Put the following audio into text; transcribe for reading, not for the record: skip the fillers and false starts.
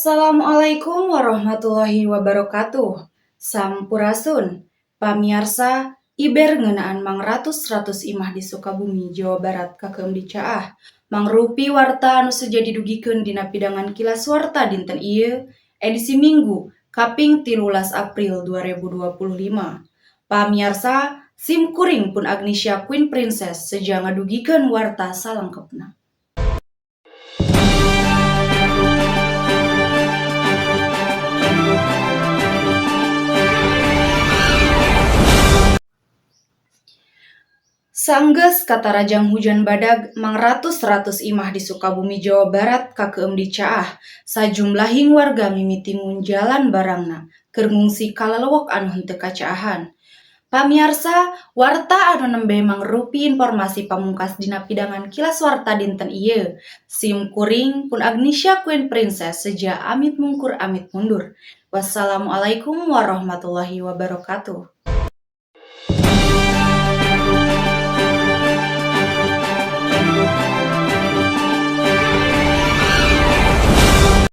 Assalamualaikum warahmatullahi wabarakatuh. Sampurasun. Pamiarsa, iber ngeunaan mangratus-ratus imah di Sukabumi, Jawa Barat kakeum dicaah. Mangrupi warta anu seja didugikeun dina pidangan Kilas Warta dinten ieu, edisi Minggu, kaping 13 April 2025. Pamiarsa, sim kuring pun Agnesia Queen Princess seja ngadugikeun warta salengkepna. Sanggeus katarajang hujan badag, mangratus-ratus imah di Sukabumi, Jawa Barat kakeum dicaah. Sajumlahing warga mimiti ngunjalan barangna keur ngungsi ka lalewok anu henteu kacaahan. Pamiarsa, warta anu nembe mangrupi informasi pamungkas dina pidangan Kilas Warta dinten ieu. Sim kuring pun Agnesia Queen Princess seja amit mungkur amit mundur. Wassalamualaikum warahmatullahi wabarakatuh.